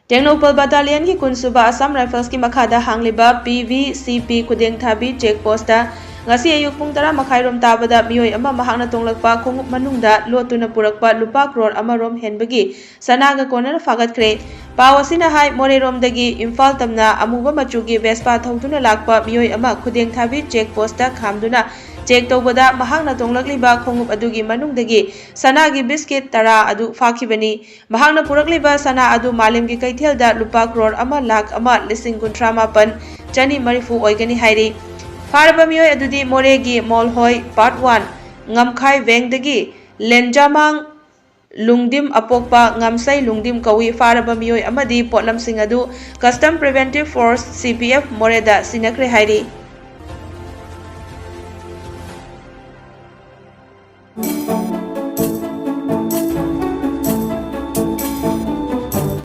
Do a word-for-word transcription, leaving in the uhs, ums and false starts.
ꯇꯦꯡꯅꯧꯄꯜ ꯕꯠꯇꯥꯂꯤꯌꯟꯒꯤ ꯀꯨꯟꯁꯨꯕ ꯑꯁꯥꯝ ꯔꯥꯏꯐꯜꯁꯀꯤ ꯃꯈꯥꯗ ꯍꯥꯡꯂꯤꯕ P V C ꯄꯤ ꯈꯨꯗꯦꯡꯊꯥꯕꯤ check post ꯉꯁꯤ ꯑꯌꯨꯛ ꯄꯨꯡ ꯇꯔꯥ ꯃꯈꯥꯏꯔꯣꯝ ꯇꯥꯕꯗ ꯃꯤꯑꯣꯏ ꯑꯃ ꯃꯍꯥꯛꯅ ꯇꯣꯡꯂꯛꯄ ꯈꯣꯡꯎꯞ ꯃꯅꯨꯡꯗ ꯂꯣꯠꯇꯨꯅ ꯄꯨꯔꯛꯄ ꯂꯨꯄꯥ ꯀ꯭ꯔꯣꯔ ꯑꯃꯔꯣꯝ ꯍꯦꯟꯕꯒꯤ ꯁꯅꯥꯒ ꯀꯣꯟꯅꯅ ꯐꯥꯒꯠꯈ꯭ꯔꯦ꯫ ꯄꯥꯎ ꯑꯁꯤꯅ ꯍꯥꯏ, ꯃꯣꯔꯦꯔꯣꯝꯗꯒꯤ ꯏꯝꯐꯥꯜ ꯇꯝꯅ ꯑꯃꯨꯕ ꯃꯆꯨꯒꯤ ꯚꯦꯁꯄꯥ ꯊꯧꯗꯨꯅ ꯂꯥꯛꯄ ꯃꯤꯑꯣꯏ ꯑꯃ ꯈꯨꯗꯦꯡꯊꯥꯕꯤ ꯆꯦꯛ ꯄꯣꯁꯇ ꯈꯥꯝꯗꯨꯅ ꯆꯦꯛ ꯇꯧꯕꯗ ꯃꯍꯥꯛꯅ ꯇꯣꯡꯂꯛꯂꯤꯕ ꯈꯣꯡꯎꯞ ꯑꯗꯨꯒꯤ ꯃꯅꯨꯡꯗꯒꯤ ꯁꯅꯥꯒꯤ ꯕꯤꯁꯀꯤꯠ ꯇꯔꯥ ꯑꯗꯨ ꯐꯥꯈꯤꯕꯅꯤ꯫ ꯃꯍꯥꯛꯅ ꯄꯨꯔꯛꯂꯤꯕ ꯁꯅꯥ ꯑꯗꯨ ꯃꯥꯂꯦꯝꯒꯤ ꯀꯩꯊꯦꯜꯗ ꯂꯨꯄꯥ ꯀ꯭ꯔꯣꯔ ꯑꯃ ꯂꯥꯈ ꯑꯃ ꯂꯤꯁꯤꯡ ꯀꯨꯟꯊ꯭ꯔꯥ ꯃꯥꯄꯟ ꯆꯅꯤ ꯃꯔꯤꯐꯨ ꯑꯣꯏꯒꯅꯤ ꯍꯥꯏꯔꯤ꯫ ꯐꯥꯔꯕ ꯃꯤꯑꯣꯏ ꯑꯗꯨꯗꯤ ꯃꯣꯔꯦꯒꯤ ꯃꯣꯜꯍꯣꯏ ꯄꯥꯔꯠ ꯋꯥꯟ ꯉꯝꯈꯥꯏ ꯋꯦꯡꯗꯒꯤ ꯂꯦꯟꯖꯥꯃꯥꯡ ꯂꯨꯡꯗꯤꯝ ꯑꯄꯣꯛꯄ ꯉꯝꯁꯩ ꯂꯨꯡꯗꯤꯝ ꯀꯧꯏ꯫ ꯐꯥꯔꯕ ꯃꯤꯑꯣꯏ ꯑꯃꯗꯤ ꯄꯣꯠꯂꯝꯁꯤꯡ ꯑꯗꯨ ꯀꯁꯇꯝ ꯄ꯭ꯔꯤꯚꯦꯟꯇꯤꯚ ꯐꯣꯔꯁ, ꯁꯤ ꯄꯤ ꯑꯦꯐ, ꯃꯣꯔꯦꯗ ꯁꯤꯟꯅꯈ꯭ꯔꯦ ꯍꯥꯏꯔꯤ꯫